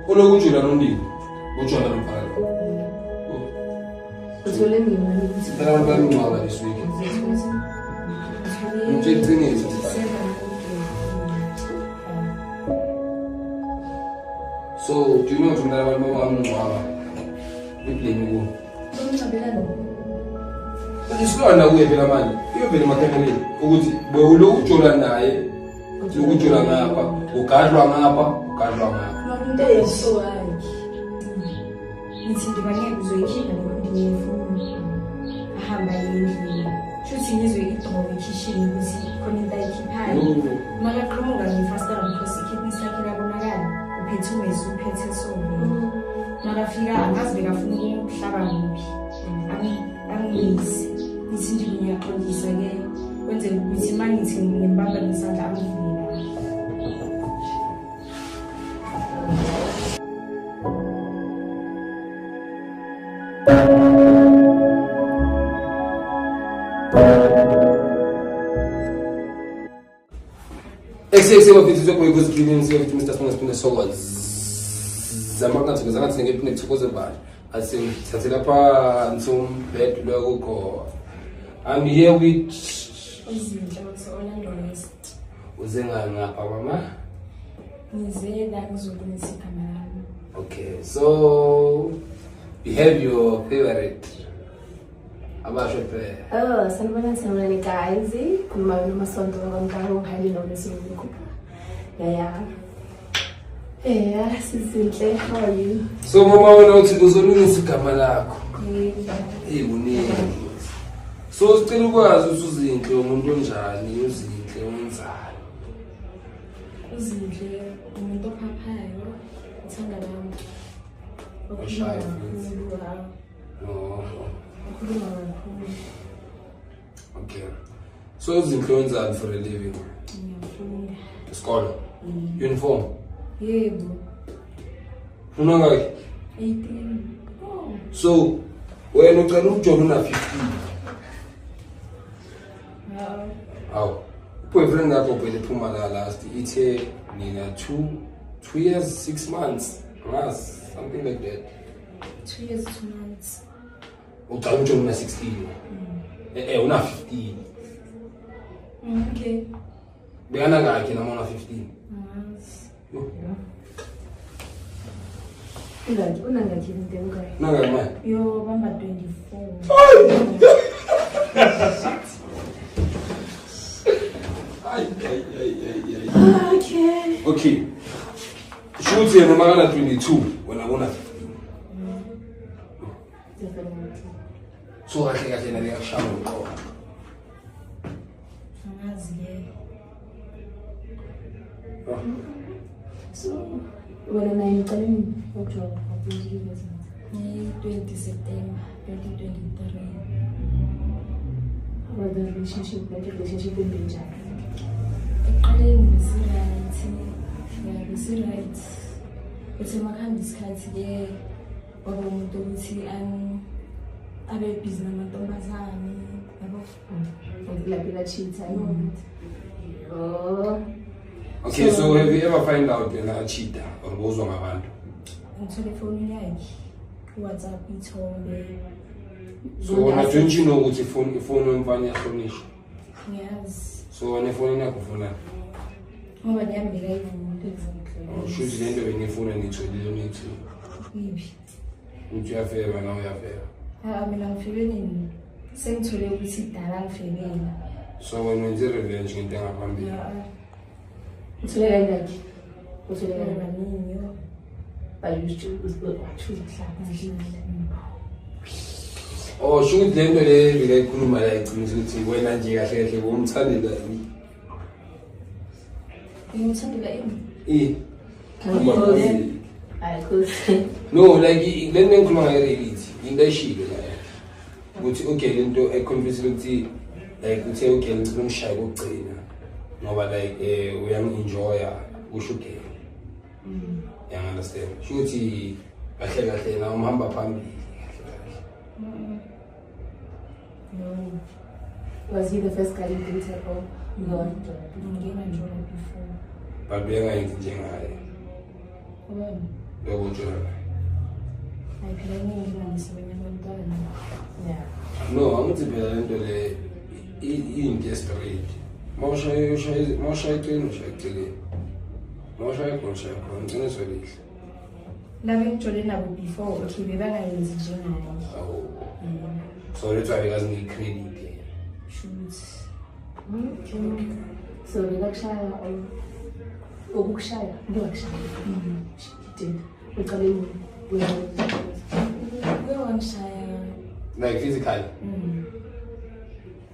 Olokujula nondini. Ujola nomfana lo. Uthole mina ukuthi Phela abantu bayamngcwaba this week. Ngitshela iqiniso mfana. So, do you know ukuthi mina abantu bamngcwaba? I-blame kuwo. Isilonda kuye phela manje. Iyovela emakhemeleni ukuthi bewuloku ujola naye, lokujola ngapha, ugadlwa ngapha, ugadlwa ngapha. Umuntu eyeso wakhe. Ngithi ngibangeke uzoyikhipha le ngiyifuna. Ahamba endlini. Shuthi ngizwe idrobe ekhishini ukuthi khona into ayikhiphayo. Makaqhamuka ngefastela because ikhiphi sakhe liyabonakala. Uphethe umesi uphethe sona. Makafika angazi bekafuna ukuhlaba kuphi. Angiyisi. Ngithi nje ngiyaxolisa-ke kwenzeka ukuthi uma ngithi ngimbamba ngesandla angivumela. Ekuseni bafethu sokubuye kuzikhilini siyofika Mr. Sibonga siphinde sokwa zama kungathokoza ngathi ngephinde kuthokoze bani asingithathela phansi umbhedo lokho. I'm here with Uzinhle wase-Orlando West. Uze ngapha mama? Ngize la ngizolungisa igama lami. Okay, so you have your favorite abasho phela. Oh, sanibona sanibonani guys. Khuluma noMasonto wakwamkaro ngihayi noMsulu. Yeah. Yeah, sizinhle. How are you? So mama wena uthi uzolungisa igama lakho. Eh kuningi. So sicela ukwazi ukuthi uZinhle umuntu onjani, uZinhle wenzani? Uzinhle umuntu ophaphayo, uthanda abantu. Oshayo futhi. Oh. Ukhuluma kakhulu. Okay. So uZinhle wenzani for a living? Ngiyafunda. Isikole. Uniform. Yebo. Unangaki? 18. Oh. So wena ucela ukujola una 15. Wow. Awu. Boyfriend yakho phela iphuma la last ithe nina 2 years 6 months. Ngazi something like that. 2 years 2 months. Ucela ukujola una 16. Eh una 15. Okay. Bekana ngakhe noma una 15. Ngazi. Ungakhi unangakhi into engayo? Nangaki manje? Yo bamba 24. Ay ay ay ay ay. Okay. Okay. Shuthi yena makana 22 wena una 15. Definitely. So kahle kahle na leyashaya uqobo. Angazi ke. So wena naye niqale nini ukujola? Nge-20 September 2023. How about the relationship? Like relationship enjani? Ekuqaleni besi-right. Yeah, besi-right. Bese makuhamba isikhathi-ke waba umuntu ukuthi abe busy namantombazane yabo. Like la cheater. Oh. Okay, so have you ever find out yena a cheater or bozwa ngabantu? Ngithole ifoni yakhe, WhatsApp ithombe. So wena don't you know ukuthi ifoni yomfana iyahlonishwa? Ngiyazi. So wena efonini yakho ufunani? Ngoba niyami bekayivula. Oh, shuthi le nto beniyifuna niyitholile niyi-two. Iphi? Uthi uyafeba nawe uyafeba. Ah, mina ngifebe nini? Sengithole ukuthi kudala ngifebela. So wena wenze i-revenge ngento engaphambili. Uthole kangaki? Uthole kangaki? Kaningi yo. But you choose choose mhlawumbe. Oh, sho ukuthi le nto le bekayikhuluma la iqinisa ukuthi wena nje kahle kahle bomthandela ini. Ngimthandela ini? Eh. Hayi cause No, like le nto engikhuluma ngayo reality, into ayishilo la. Ukuthi okay le nto econfess ukuthi like uthe okay ngicela ungishaye kokugcina ngoba like uyangi-enjoya kusho ugele. You understand? Sho ukuthi kahle kahle na umhamba phambili kahle kahle. No. Was he the first guy you dated or no? Ngike ngajola before. But uyangayenzi njengaye. Ubani? Lokutshela. Hayi phela ngeke nginganise abanye abantwana. Yeah. No, angithi phela lento le iyinto straight. Mawushaya ushaya, mawushaya eceleni ushaya eceleni. Mawushaya khona ushaya khona, iqiniso lihle. Laba engijole nabo before, okay, bebangayenzi njengaye. Awu. So that's why bekazi ngiyi-credit yena. Shoot. Okay. So bekakushaya or ukukushaya? Ngeke. He did. Uqale nini? Uke wangishaya. Like physically.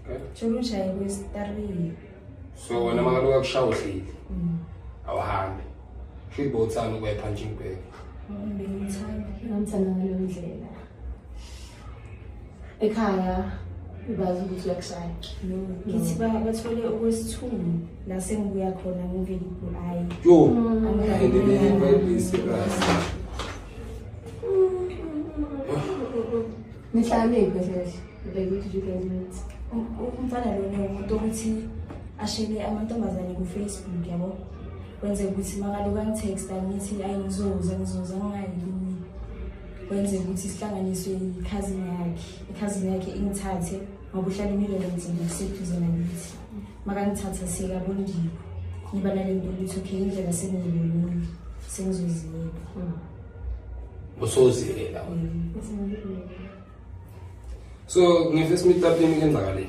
Okay. Jole ungishaye kwesi-3. So wena makaloku akushaya uhleli. Awuhambi. Should bowuthanda ukuba i-punching bag. Bengimthanda. Ngamthanda ngaleyo ndlela. Ekhaya ubazi ukuthi uyakushaya. No, ngithi bathole okwesi-2 la sengibuya khona ngivele i-blue. Yo, Angikabi and then nayo. vibe is serious. Nihlala niphi kahle kahle? Like where did you guys meet? Umfana lona umuntu ukuthi ashele amantombazane ku-Facebook, yabo. Kwenzeka ukuthi makaloku angithexta ngithi ayi ngizoza, ngizoza, ngingayi kuye. Kwenzeka ukuthi sihlanganiswe i-cousin yakhe. I-cousin yakhe ingithathe ngoba uhlala eMidlands nje, kuseduze nakithi. Makangithatha siyekabondiwe. Ngiba nale nto ukuthi okay, indlela sengiyibonile, sengizoziyela. Usoziyela wena. So nge-first meet up yini kenzakaleni?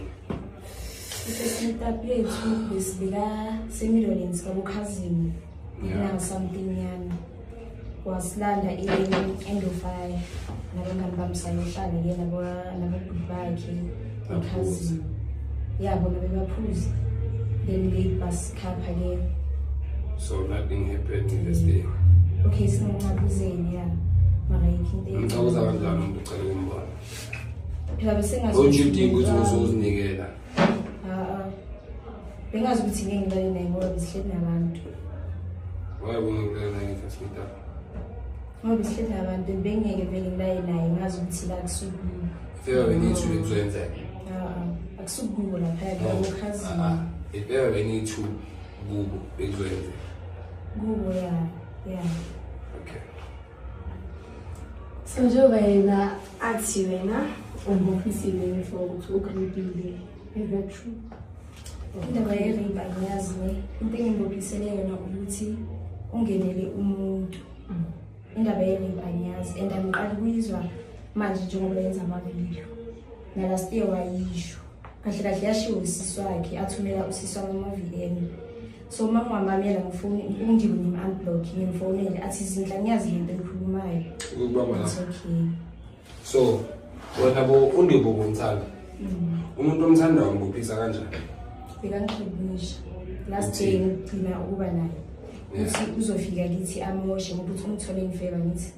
I-first meet up yethu besibeka se-Midlands kabo-cousin. Yeah. Something yami. Wasilanda e-end of 5 nabangani bami, sayohlala-ke nabobhuti bakhe, ne-cousin yabo, nabebaphuza, then-ke basikhapha-ke. So nothing happened in this day. Okay, singancabuzeni ya, mara yikho into. Umcabuza kanjani umuntu ucela ukumbona? Phela besengazi. Don't you think ukuthi uzozinikela? Ah, bengazi ukuthi ngeke ngilale naye ngoba besihleli nabantu. Why won't naye nge-first meet up? Ngoba besihleli nabantu, bengeke vele ngilale naye, ngazi ukuthi la kusukubo. If ever we need to, kuzoyenzeka. Ah, akusukubo laphaya. No. Kubokhazini. Ah, if ever we need to kubo bekuzoyenzeka. Kubo, ya. Okay. So njengoba yena athi wena umbophisile for ukuthi ukuripile. Is that true? Indaba ye-rape angiyazi ne. Into engimbophisele yona ukuthi ungenele umuntu. Indaba ye-rape angiyazi and angiqali ukuyizwa manje njengoba yenza amavidiyo. Na-last year wayisho kahle kahle, yashiwo usisi wakhe, athumela usisi wami ama-VN. So uma ngingamamela ngifoni ungibe ngim-unblock, ngimfonele athi, "Zinhle, angiyazi lento eyikhulumayo." Ukubamba It's lapho. okay. So wena bo undibo bomthanda. Umuntu omthandayo umbophisa kanjani? Bekangihlukumisha last Uthini? day ngigcina ukuba naye, uthi uzofika kithi amoshe ngoba uthi ungithole ngifeba, ngithi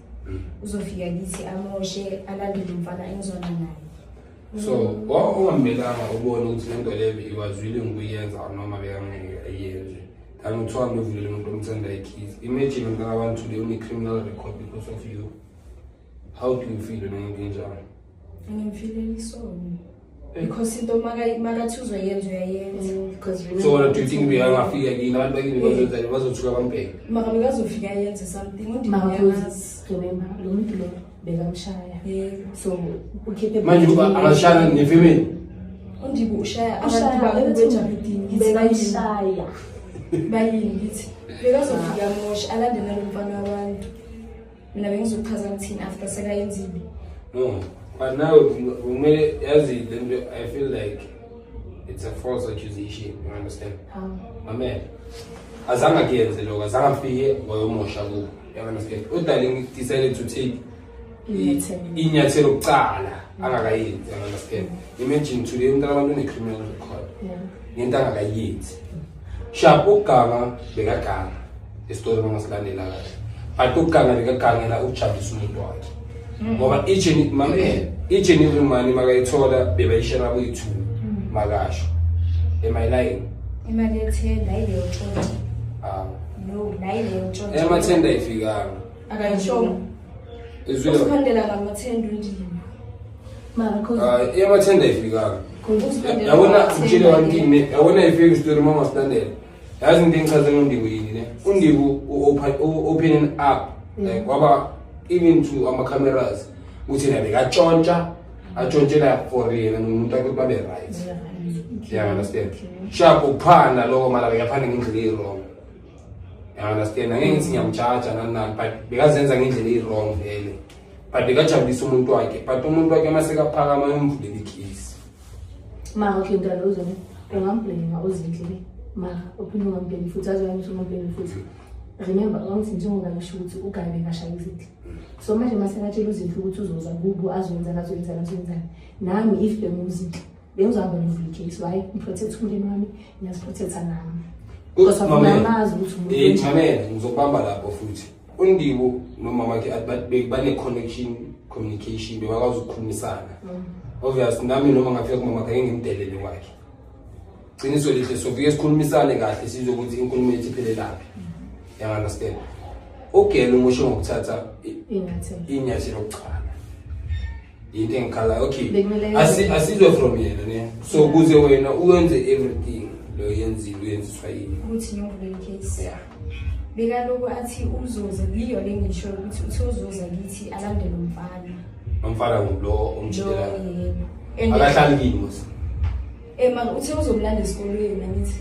uzofika kithi amoshe, alandele umfana engizwana naye. So wa ungammelanga ubone ukuthi lento leyo iwazwile ngikuyenza noma bekangeke ayenze. Than uthiwa uvulela umuntu omthanda ikhisi. Imagine umntana abantu today une-criminal record because of you. How do you feel wena umuntu enjalo? Angimfileli isono because into makathi uzoyenza uyayenza. Because So wena do you think bekangafika kini abantu bakini bazozali bazothuka bambheke? Mara bekazofika ayenze something. Mara Undiyamazi. remember lo muntu lo bekamshaya. Yebo. So ukhiphe Manje uba angashana nefamily? Undibo ushaya Ushaya, abantu bakubo ejabidini, ngithi bayini? Bekayishaya. Bayini? Ngithi bekazofika amoshe, alande nalo mfana wabantu. Mina bengizochaza ngithini after sekayenzile? No, but now kumele yazi lento, I feel like it's a false accusation, you understand? How? Amen. Azange akuyenze lokho, azange afike wayomosha kubo. You understand? Udarling decided to take Inyathelo. Inyathelo kucala angakayenzi, you understand? Imagine today umntana abantu une-criminal record ngento angakayenzi. Sharp, ukuganga bekaganga. Isitori mangasilandela kahle. But ukuganga bekagangela ukujabulisa umuntu wakhe. Ngoba each and mame each and every money makayithola bebayishare kuyi-two makasho. Am I lying? Imali yethenda ayileyo tshontsho. Ah. No, nayileyo tshontsho. Emathenda ayifikanga. Akayishongo. Izwile. Uziphandela ngamathenda undibo. Mara cause Ah, emathenda ayifikanga. Uziphandela Yabona, ngamathenda ngitshele one ke. thing ne, yabona ifike isitori uma ngasilandela. Yazi into engichaze ngondibo yini ne? Undibo opening up Like kwaba even to ama-cameras ukuthi yena bekatshontsha, atshontshela for yena nomuntu wakhe ukuthi babe right. You understand? Sharp, ukuphanda lokho, mara bekaphanda ngendlela eyi-wrong. You understand? Angeke ngithi ngiyamjaja nani nani, but bekazenza ngendlela eyi-wrong vele, but bekajabulisa umuntu wakhe, but umuntu wakhe uma sekaphakama yomvulela ikhisi. Mara okay, mntwana uzone ungamblame uZinhle, mara uphinde ungamblame futhi, azi wami ukuthi ungamblame futhi. Remember, wangithi njengoba ngisho ukuthi ugayi bekashaya uZinhle, so manje masekatshela uZinhle ukuthi uzoza kubo azoyenzani, azoyenzani, azoyenzani, nami if benguZinhle bengizohamba ngivula icase. Why? Ngiprotect umndeni wami, ngiyaziprotecta nami because Mamela. awunamazi ukuthi umuntu onjani. Mamela, ngizokubamba lapho futhi. UNdibo nomama wakhe bane-connection, communication, bebakwazi ukukhulumisana. Obvious, nami noma ngafika kumama wakhe angeke ngimdelele kwakhe. Qiniso lihle, sofike sikhulumisane kahle, sizwe ukuthi inkulumo yethu iphelelaphi. You understand? Ugele umusho ngokuthatha Inyathelo. Inyathelo lokucala. Into engikhalayo, okay. Bekumele Asizwe from yena ne. So kuze wena uyenze everything lo yenzile, uyenziswa yini? Ukuthi ngiyovula icase? Yeah. Bekaloku athi uzoza liyo le, ngisho ukuthi uthi uzoza kithi alandele umfana. Umfana lo lo omtshelelayo. Yebo. And Akahlali kini mos. Mara uthe uzomlanda esikolweni, angithi?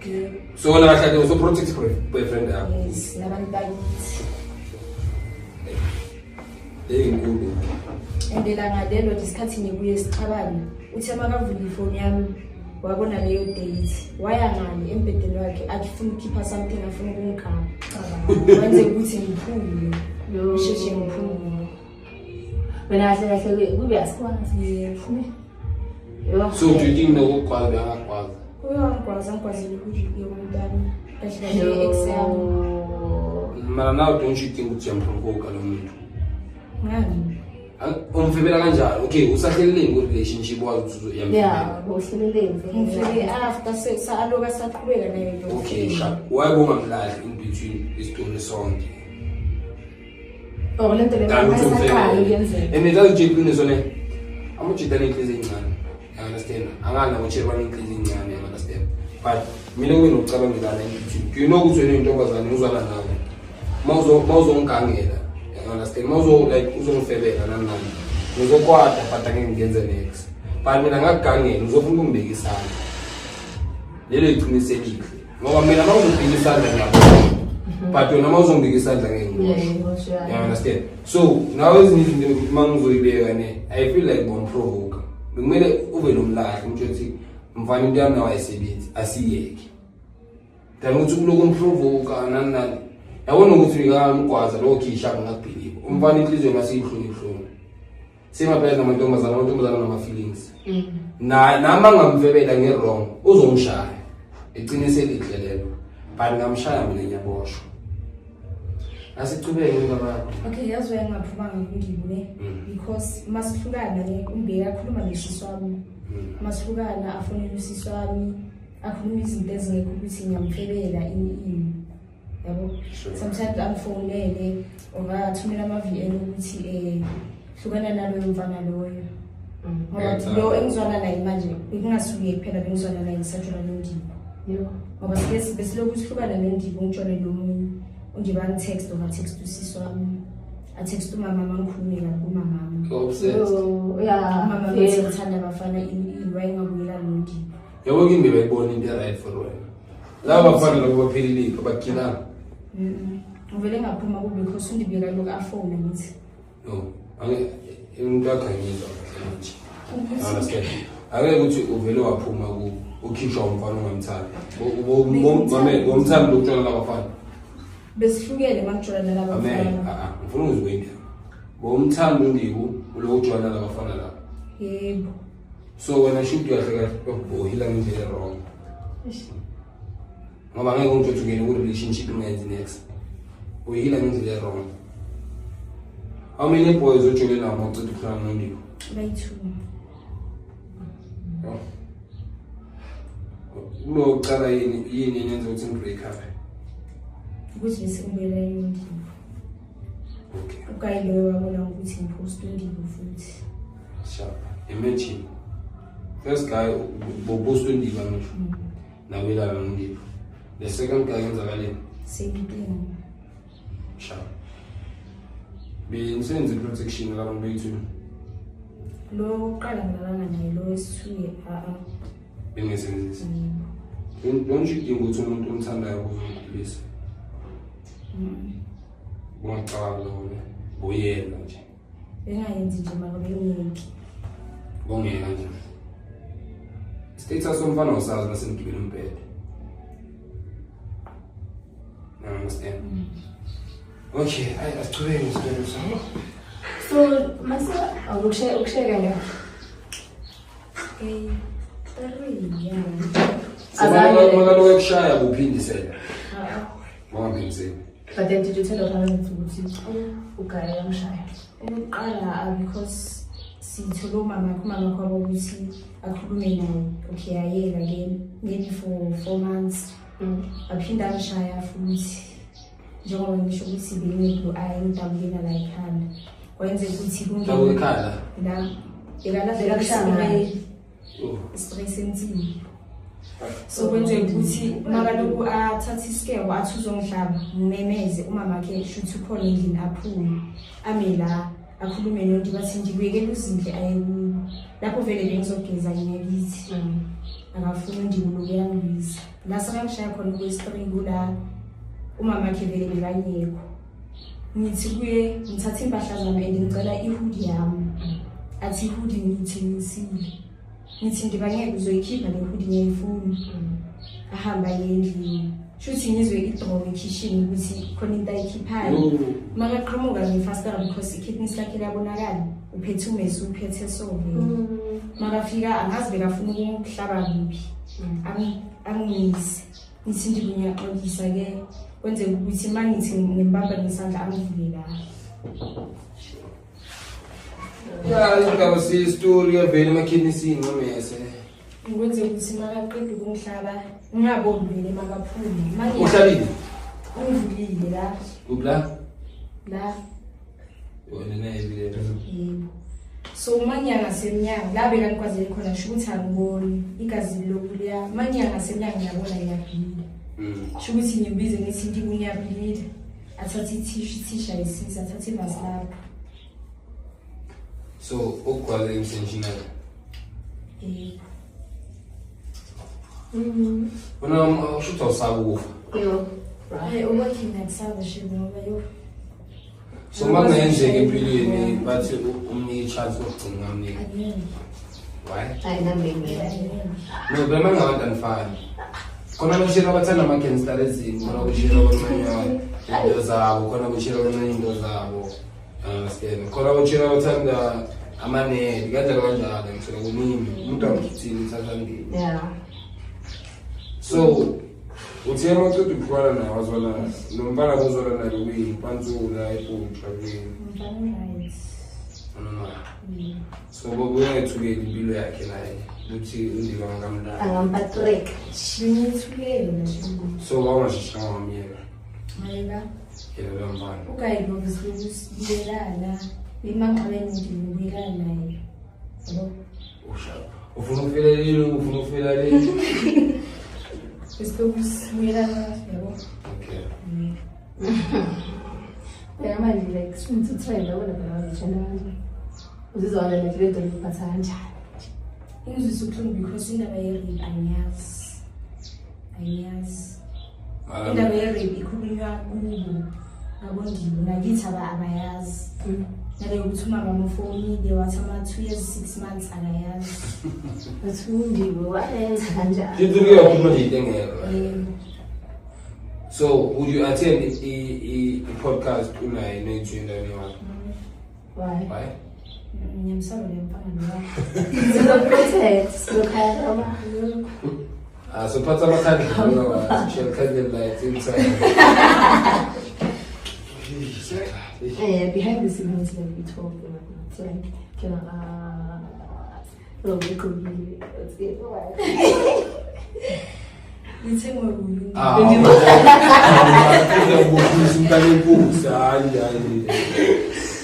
Yebo. So wena kahle uso protect boyfriend yakho. Yes, nabantu bakithi. Leyinkulu. And langa lelo nje isikhathi ngibuye sixabana, uthi makavula ifoni yami wabona leyo date, waya ngale embhedeni wakhe athi ufuna ukukhipha something, afuna ukungigaba, wenze ukuthi ngiphume, ngisheshe ngiphume. Wena kahle kahle kube asikwazi. Yebo. Yho. So do you think nokugwaza bengakwazi? Uyangigwaza, angigwazile ukuthi yomntana kahle kahle ex yami. Yho. Mara now don't you think ukuthi uyamprovoka lo muntu? Ngani? Umfebela kanjani? Okay, usahleleleni ku-relationship wazi ukuthi uyamfebela? Yeah, uhleleleni. Ngifike after saloka saqhubeka naye lo. Okay, sharp. Why bungamlahli in between isitori sonke? Or lento le Dala ukuthi mayisaqala umfebele. ukuyenzeka. And it iqiniso ne, amajita aney'nhliziyo ey'ncane, you understand? Angani nabocheri baney'nhliziyo ey'ncane, you understand? But mina kube nokucabangelana in between. Do you know ukuthi wena uyintombazane, uzwana nawe ma uzongigangela, you understand, ma uzo like uzongifebela nani nani, ngizokwata, but angeke ngigenze next. But mina ngakugangela, uzofuna ukungibeka isandla. Lelo iqiniso elihle, ngoba mina ma uzobheka isandla ngiyabona, but wena ma uzongibeka isandla ngeke ngiboshwe. Yeah, You understand? So nawe ezinye izinto uma ngizoyibeka ne, I feel like bomprovoke. Bekumele ube nomlahli, umtsho ukuthi mfana, into yami nawe ayisebenzi, asiyeke. Than ukuthi kuloko umprovoka nani nani. Yabona ukuthi bekamgwaza lokho khisha ngakubhiliva. Umfana inhliziyo masiyibuhlungu ibuhlungu. Semaphela namantombazana, amantombazana nama-feelings. Na nami angamfebela nge-wrong, uzongishaya. Iqiniso elihle lelo. But ngamshaya mina ngiyaboshwa. Asichubeke indaba yakho. Okay, yazi wena ngaphumanga kuNdibo ne, because masihlukana ne, umbeka akhuluma nosisi wami. Masihlukana afonele usisi wami, akhuluma izinto ezingekho ukuthi ngiyamfebela ini ini, yabo. Sometimes angifonele or athumela ama-VN ukuthi hlukana naloyo mfana loyo, ngoba Ngiyacabanga. lo engizwana naye manje bekungasuye kuphela bengizwana naye ngisajula noNdibo. Yho. Ngoba sike besilokhu sihlukana noNdibo, ngitshole nomunye uNdibo, angi-text or atext usisi wami, atext umama, mangikhulume kabi kumamama. Obsessed. Yho, yeah. Umama bathi ngithanda abafana ini ini, wayengabuyelani noNdibo. Yabo kimi bayibona into e-right for wena. Laba bafana labo baphelile, abagilanga. Ngivele ngaphuma kubo because uNdibo kaloku afone ngithi No, umuntu akhanyizwa kahle manje. Understand? Angeke ukuthi uvele waphuma ku ukhishwa umfana ongamthandi. Bomthandi lokutshona labafana. Besihlukene mangijola nalaba Amen. bafana. Ah ah, ngifuna ukuzwa indaba. Bomthanda uNdiku ulokujona labafana laba. Yebo. So wena shoot kahle kahle bohila ngendlela wrong. Ngoba ngeke ungitsho ukuthi ungene ku-relationship ungayenzi next. Uyihila ngendlela wrong. How many boys ojole nabo uma uceda ukuhlangana noNdiku? Bayi-two. Oh. Kulo kucala yini yini enyenza ukuthi ni-break up? Ukuthi bese ngibuyela noNdibo. Okay. Ugayi loyo wabona ukuthi ngiphosta uNdibo futhi. Sharp. Imagine. First guy bopost uNdibo ngisho. Nawelana noNdibo. The second guy yenzakaleni? Same thing. Sharp. Bengisenze protection labantu bethu. Lo wokuqala ngilalanga naye, lo wesi-two a-a. Bengesenzisi. Don't you think ukuthi umuntu omthandayo uzomkhulisa? Ungacabanga lokho ne? Buyela nje. Bengayenzi nje mara bengiyeki. Bongeka nje. Status somfana usazi mase nigibele umbhede. I understand. Okay, ayi asichubeke ngesibelo sami. So mase awukushaya ukushaya la. Eh, three, yeah. Azange- Makaloku ekushaya kuphindisela. A-a. Bangaphindiseli. But then did you tell your parents ukuthi ugaya yamshaya? Okokuqala because sithole umamakhe, umamakhe wabo ukuthi akhulume naye. Okay, ayeka ke maybe for 4 months. Aphinde angishaya futhi. Njengoba ngisho ukuthi bengine-blue eye ngidabukela la ekhanda. Kwenzeka ukuthi Dabuka kungene ekhanda. la bekalapha Bekakushaya ngani? Oh. Spray sensini. So kwenzeka ukuthi makaloku athathe isikeko athi uzongihlaba, ngimemeze umamakhe shuthi ukhona endlini aphume. Ame la akhulume nonti bathi ngibuyekela uZinhle aye kubo. Lapho vele bengizogeza ngiyakithi. Akafuni uNdibulo uyangibiza. La sekangishaya khona kwesi-three kula umamakhe vele bekangekho. Ngithi kuye ngithathe impahla zami and ngicela i-hoodie yami. Athi i-hoodie ngiyithengisile. Ngithi ngiba ngeke uzoyikhipha le hoodie ngiyayifuna. Ahamba aye endlini. Shuthi ngizwe i-drawer ekhishini ukuthi khona into ayikhiphayo. Oh. Makaqhamuka ngefastera because i-kidneys lakhe liyabonakala. Uphethe umesi uphethe so vele. Makafika angazi bekafuna ukungihlaba kuphi. Angiyise. Ngithi nje ngiyaxolisa ke. Kwenzeka ukuthi uma ngithi ngimbamba ngesandla angivule la. Ya, indaba sistory yavela emakhinisini nomese. Kwenzeka ukuthi makaqeda ukungihlaba ngingaboni vele makaphuma. Uhlabile? Ungivulile la. Kuphi la? La. Wena naye vile. Yebo. So uma ngiya ngasemnyango la bekangikwazele khona sho ukuthi angiboni igazi lilokhu liya. Uma ngiya ngasemnyango ngiyabona ngiyabhila. Sho ukuthi ngimbize ngithi Ndibu ngiyabhila. Athathe ithishu, ithishu ayisiza, athathe ivasi lapho. So ukugwaza intentional. Yebo. Wena usho ukuthi awusabi ukufa. Yo. Hayi okwakhe ngiyakusaba shebe ngoba yo. So uma kungenzeka empilweni bathi umnike i-chance yokugcina ungamnika. Angeke. Why? Hayi nami bengeke. Angeke. No, phela mangabantu anifani. Khona abashira abathanda ama-gangsterism, khona abashira abancanyana into zabo, khona abashira abancane into zabo. Understand? Khona abashira abathanda amanedi, kanjalo kanjalo, ngithola kuningi. Umuntu amkhithile uthatha ndini. Yeah. So uthe uma uqeda ukuhlukana naye wazwana nomfana bozwana naye kuyini? Pantsula, ibhuntsha kuyini? Umfana right. Noma. So bobuyayithukela impilo yakhe naye ukuthi uNdiba ngamlala. Angampatrek. Ngithukela shebe. So wawungasheshanga wamyeka Mayeka. yena loyo mfana. Ugayi lo sibuyelana. Bimangixabene nje ngibuyelana naye. Yabo. Ushaya. Ufuna ukufela leli, ufuna ukufela leli. Besilokhu sibuyelana yabo. Okay. Phela manje like since trend yabona phela bazitshela kanje. Uzizwa kanjani like lento ikuphatha kanjani? Ingizwisa ubuhlungu because indaba ye-rape angiyazi. Angiyazi. Indaba ye-rape ikhulunywa kubo ngabondiwe nakithi abayazi. Nale yokuthi umama ufonile wathi ama-2 years 6 months akayazi. Bathi uNdiwe wayenza kanjani? Into kuyakhuluma nje into engekho. Yebo. So would you attend i-podcast unaye noyithu endaweni yakho? Why? Why? Ngiyamsaba le mfana lo. Sizoprotect, sizokhaya ama. Ah, so phatha amakhandlela, share candle light inside. Behind the scenes like we talk and whatnot. So like can lo ngigqokile. Ngithengwe kuyo. Ah, uyabophisa umntana wenkosi, hayi hayi.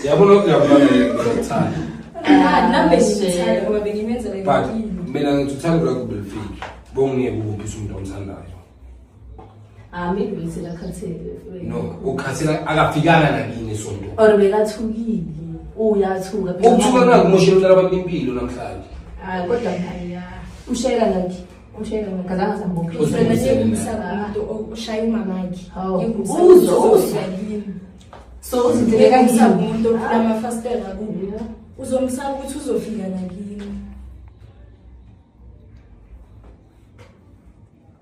Yabona uyabona ngikuthanda. Ah, nami bengimthanda ngoba bengimenzela But impilo. mina ngithi uthando lwakho belifiki. Bongeke ubophisa umuntu omthandayo. Ah, maybe ngithela khathele. No, ukhathela akafikanga nakini esontweni. Or bekathukile. Uyathuka phela. Ukuthuka nakumoshela umntana abantu impilo namhlanje. Hayi kodwa ya. Ushayela ngakhi. Ushayela ngakhi azange sambophe. Umuntu oshaya umamakhe. Uzwa. So uzidleka kimi umuntu ophula amafasitela kubo. Uzomsaba ukuthi uzofika nakimi.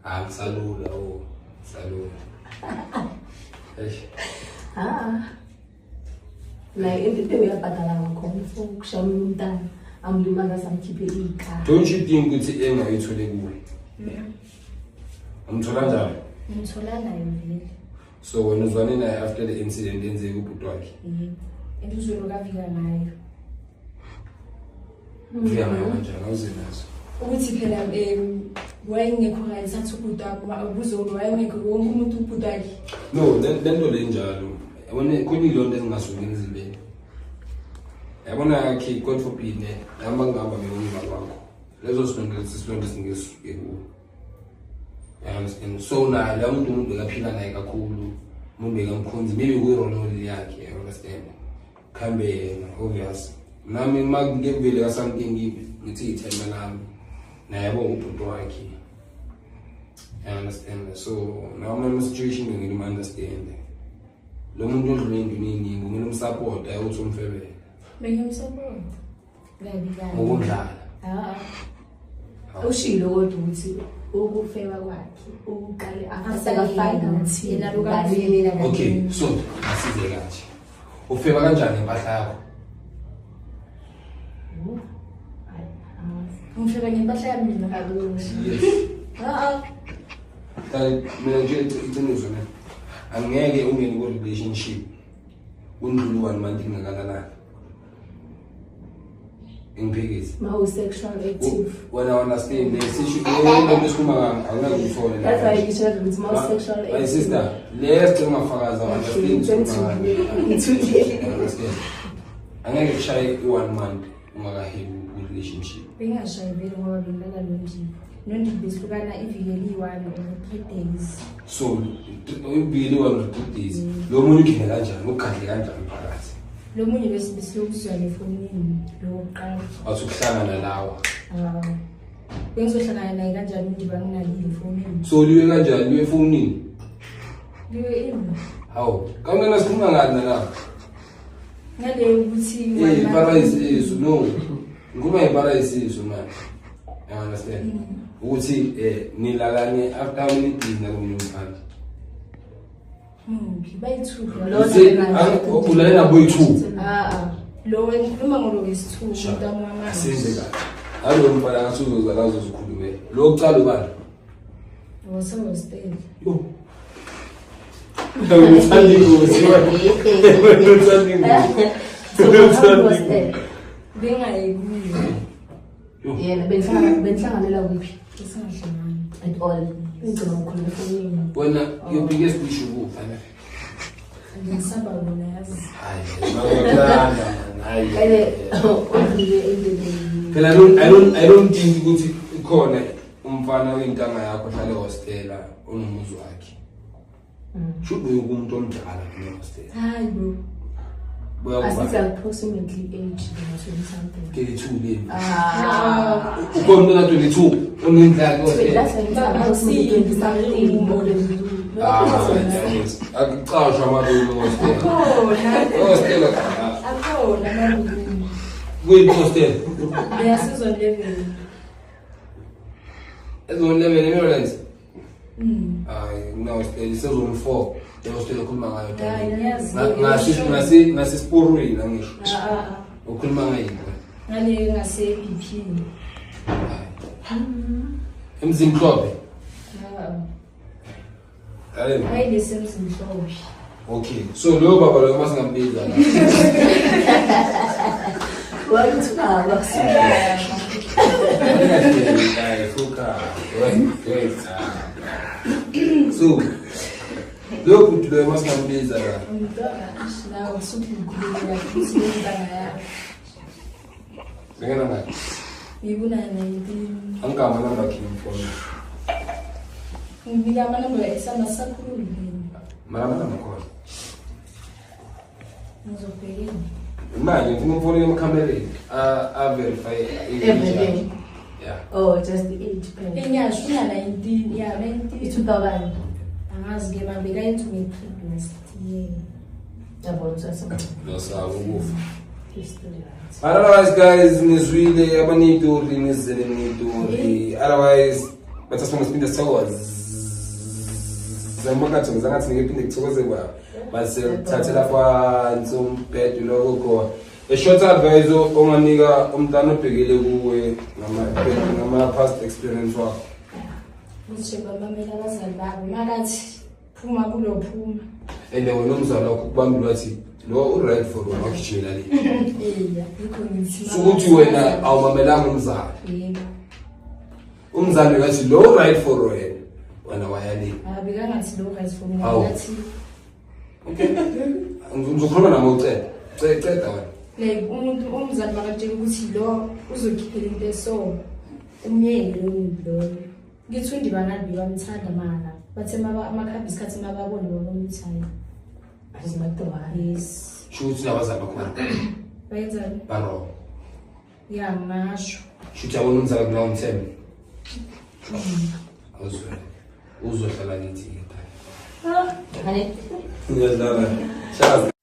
Ah, salula oh, salula. Eish. Ah. Like into uyabhadala ngakhona so ukushaya umntana amlimaza samkhiphe ikhaya. Don't you think ukuthi engayithole kuwe? Umthola kanjani? Ngithola naye vele. So wena uzwane naye after the incident enzeke kubhuti wakhe? Yebo. And uzolo kavika ngayo. Ufika ngayo kanjani? Awuze nazo. Ukuthi phela wayengekho right sathi ubhuti wakho ubuzolo wayengekho wonke umuntu ubhuti wakhe. No, lento le njalo. Yabona khona ilonto ezingasuki emzimbeni. Yabona okay, God forbid ne, noma ngihamba mina umngane wakho. Lezo silonto lesi singisuke kuwo. You understand? So naye la muntu umuntu bekaphila naye kakhulu, umuntu bekamkhonzi, maybe kuyi-role yakhe, you understand? Khambe yena, obvious. Nami uma ngivele kasamke ngithi ithemba lami. Naye yabo ubhuti wakhe. You understand? So now I'm in a situation where you understand. Lo muntu odlule entweni eningi kumele umsupport ayi ukuthi umfebele. Bengimsupport. Kabi kabi. Ngokudlala. Ah. Ushilo kodwa ukuthi ukufeba kwakhe ukuqale after seka-find out yena lokavelela. Okay, so asize kanje. Ufeba kanjani impahla yakho? Ngifeba ngempahla yami mina kabi. Yes. Ah. Mina nje iqiniso ne. Angeke ungene ku relationship undlule 1 month ingakalala. Ngiphikise. Ma u sexual active. Wena understand le situation le lesikhuluma ngayo angeke uthole. That's why you should ukuthi ma u sexual active. My sister, le sicela ungafakaza understand. Understand. Angeke kushaye i-1 month ungakahebi ku relationship. Bengashayi vele ngoba bengilala noNdipho. Nondipho behlukana iviki eliyi-1 or 3 days. So iviki eliyi-1 or 3 days. Lo munye ungene kanjani? Ugadle kanjani phakathi? Lo munye besilokuzwana efonini lo wokuqala. Wathi ukuhlangana lawa. Ah. Bengizohlangana naye kanjani uNdipho anginakile efonini? So liwe kanjani? Liwe efonini? Liwe ini? Hawu, kangena sikhuluma ngani nalapha? Ngale ukuthi iparayisiso no. Ngikhuluma ngeparayisiso manje. You understand? Ukuthi nilalane after how many days nakomunye umfana? Bayi-2. Ulale nabo yi-2. Ah. Lo ngikhuluma ngolo wesi-2 umuntu wami. Asenze kahle. Alo mfana ngathi uzoza la uzozikhulumela. Lo kuqala ubani? Wasehostela. Yo. Uthanda ingozi wena. Uthanda ingozi. Bengayi kuyo. Yena benhlanganela kuphi? Esingahlangani. At all. Ngicela ukukhuluma efonini. Wena your biggest wish ukufa ne? Ngisaba wona yazi. Hayi, bayakuthanda man. Hayi. Ene odlule endleleni. Phela I don't think ukuthi ikhona umfana oyintanga yakho ohlala ehostela onomuzi wakhe. Should be umuntu omdala ehostela. Hayi bo. Asithi approximately age 20 something. 32 le. Ah. Ukhona umuntu ona 22 onendlala ehostela. That's approximately 20 something. Ah, akucashwa amaroom ehostela. Akhona. Ehostela. Akhona amaroom. Kuyiphi hostel? Beyasizwa level. Ezone level eMaryland. Hayi, kuna hostel isezone 4. Le hostel okhuluma ngayo. Hayi, ngiyazi. Ngasi ngasisporweni angisho. Ah. Ukhuluma ngayo. Ngale ngase BP. Emzimhlophe. Ah. Hayi. Hayi lesemzimhlophe. Okay. So lo baba lo masingambiza la. Wathi baba. So lo bhuti loyo masingambiza la. Nawo usukhuluma futhi intanga yakho. Ngena ngakhi? Ngibuna 19. Angikama namba yakhe ngifona. Nginika amanamba esana sakhuluma. Mara amanamba khona. Ngizobhekela. Manje ngifuna umfonele emakhamereni a-verify age Everything. yakhe. Yeah. Oh, just the age phela. Enyasho una 19, yeah, 19. I-2000. Angazi ke mabeka into nge-trip last year. Yabona usasema. Losaba ukufa. He's still right. But otherwise guys, nizwile abaney'tori nizele ney'tori. Otherwise bathi sibonge siphinde sithokoze. Zamakathi ngizangathi ngeke phinde kuthokoze kwabo. Basethathela phansi umbhedo lokho khona. A short advice onganika umntana obhekele kuwe ngama past experience wakho. Ukuthi bamamela abazali babo makathi phuma kulo phuma. And wena umzali wakho ukubambile wathi lo u-right for wena wagijimela le. Iya, yikho ngithi. Sukuthi wena awumamelanga umzali. Yebo. Umzali wathi lo right for wena. Wena waya le. Abekangathi lo right for mina Awu. ngathi Okay. Ngizokhuluma nami uceda. Ceda wena. Like umuntu umzali makatshela ukuthi lo uzokhiphela into eso umyeke lo muntu loyo. Ngithi uNdibanani bamthanda mara bathe amakhambi isikhathi mababona babona ukuthi hayi. Azimadwala. Yes. Sho ukuthi nabazali bakho Bayenzani? ba-wrong. Ya ngasho. Sho ukuthi yabona umzali kunawo umthembe. Awuzwele. Uzohlala kithi ke. Ah, Ngiyadlala. Shazi.